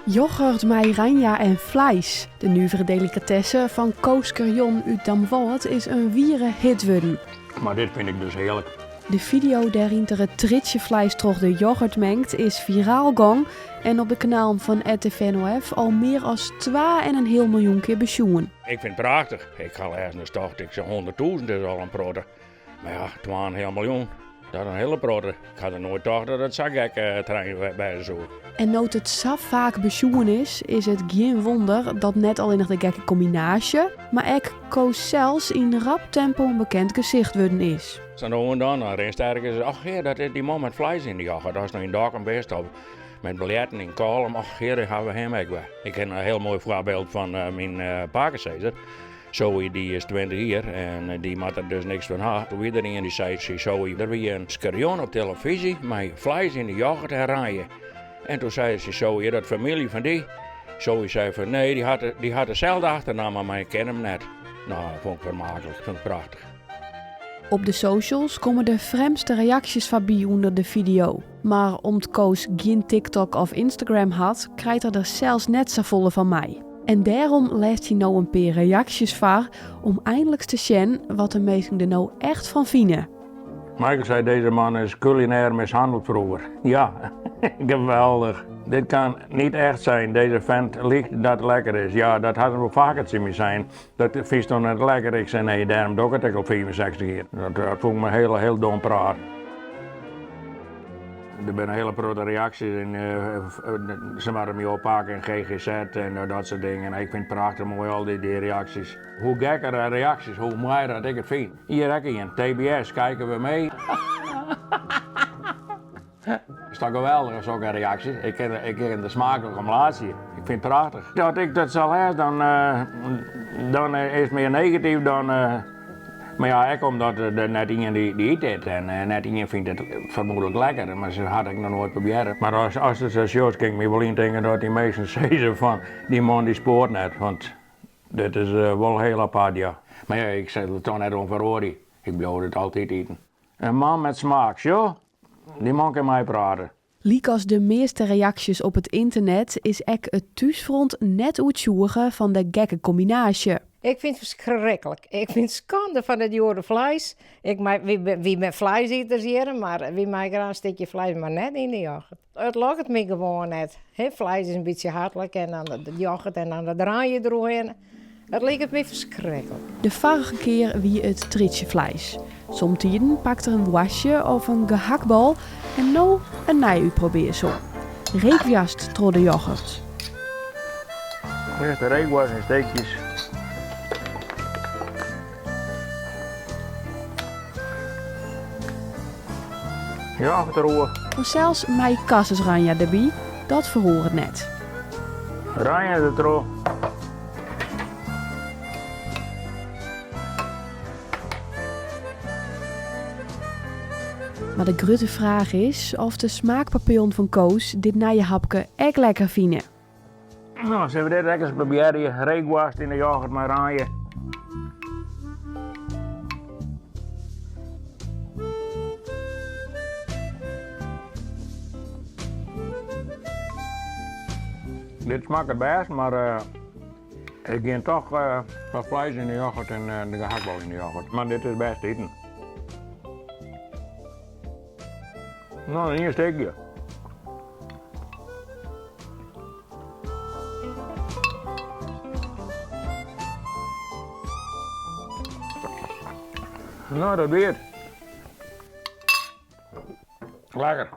Yoghurt mei ranja en fleis. De nuvere delikatesse fan Koos Scherjon út Damwâld is in wiere hit wurden. Mar dit fyn ik dus hearlik. De fideo dêryn't er it tritsjefleis troch de yoghurt mengt is firaal gong en op de kanalen fan RTV NOF al mear as twa en in heal miljoen kear besjoen. Ik fyn it prachtich. Ik ha lêzen dus tocht ik, 100.000 is al in protte. Mar ja, twa en in heal miljoen, dat is in hiele protte. Ik ha der noait tocht dat it sa gek trein wêze soe. En no't it sa faak besjoen is, is it gjin wûnder dat net allinnich de gekke kombinaasje, mar ek Koos sels yn rap tempo in bekend gesicht wurden is. Sa no en dan, dan rinst ergens, och hear, dat is dy man mei it fleis yn de yoghurt. Ast no yn Dokkum bist of met biljetten yn Kollum, och hear, dêr hawwe we him ek wer. Ik kin in hiel moai foarbyld fan myn pakesizzer. Zoe dy is 20 jier en dy moat der dus niks fan ha. Doe wie der ien dy sei tsjin Zoe, der wie in Scherjon op telefyzje mei fleis yn de yoghurt en ranje. En toen sei se Zoe, is dat famylje fan dy? Zoe sei fan nee, dy hat, dy hat deselde achternamme, mar ik ken him net. Nou, dat fûn ik fermaaklik, fûn ik prachtich. Op de socials komme de frjemdste reaksjes foarby ûnder de fideo. Mar om't Koos gjin TikTok of Instagram hat, krijt er der sels net safolle fan mei. En dêrom lêst hy no in pear reaksjes foar om einliks te sjen wat de minsken der no echt fan fine. Michael sei, deze man is culinair mishandeld vroeger. Ja, geweldig. Dit kan niet echt zijn, deze vent liegt dat het lekker is. Ja, dat ha se wol faker tsjin my sein. Dat fynst toch net lekker? Ik sei, nee, dêrom doch ik it ek al 65 jier. Dat fûn ik my heel, heel dom praat. Der binne hiele protte reaksjes en se moatte my oppakke en GGZ en dat soart dingen. Ik fyn it prachtich moai, al dy reaksjes. Hoe gekker de reaksjes, hoe moaier dat ik it fyn. Hjir ek ien, TBS, kijken we mee? Is toch geweldich, sokke reaksjes. Ik kin, ik kin der smaaklik om laitsje. Ik fyn it prachtich. As ik dat sa lês, dan, dan is it mear negatyf dan. Mar ja, ek omdat der net ien dy yt dit en net ien fynt it fermoedlik lekker, mar se hat ek noch noait probearre. Mar as ast it sa sjochst, kin ik my wol yntinke dat dy minsken sizze fan dy man dy spoart net, want dit is wol hiel apart, ja. Mar ja, ik sil der toch net oan feroarje, ik bliuw it altyd iten. In man met smaak, sjoch, dy man kin meiprate. Lykas de measte reaksjes op it ynternet is ek it thúsfront net oertsjûge fan de gekke kombinaasje. Ik fyn it ferskriklik. Ik fyn it skande fan it djoere fleis. Ik mei, wy, wy binne fleisiters hjir, mar wy meie graach in stikje fleis, mar net yn de yoghurt. It lokket my gewoan net. He, fleis is in bytsje hartlik en dan de yoghurt en dan dat ranje deroerhinne. It liket my ferskriklik. De foarige kear wie it tritsjefleis. Somtiden pakt er in woarstje of in gehakbal en no in nij útprobearsel. Reekwoarst troch de yoghurt. Earst de reekwoarst yn stikjes. Yoghurt deroer. Fansels mei kassisranja derby, dat feroaret net. Ranja dertroch. Mar de grutte fraach is oft de smaakpapillen fan Koos dit nije hapke ek lekker fine. No, sille we dit ek ris probearje? Reekwoarst yn de yoghurt mei ranje. Dit smakket bêst, mar ik gean toch foar fleis yn de yoghurt en de gehakbal yn de yoghurt. Mar dit is bêst iten. No, ien stikje. No, dat wie it. Lekker.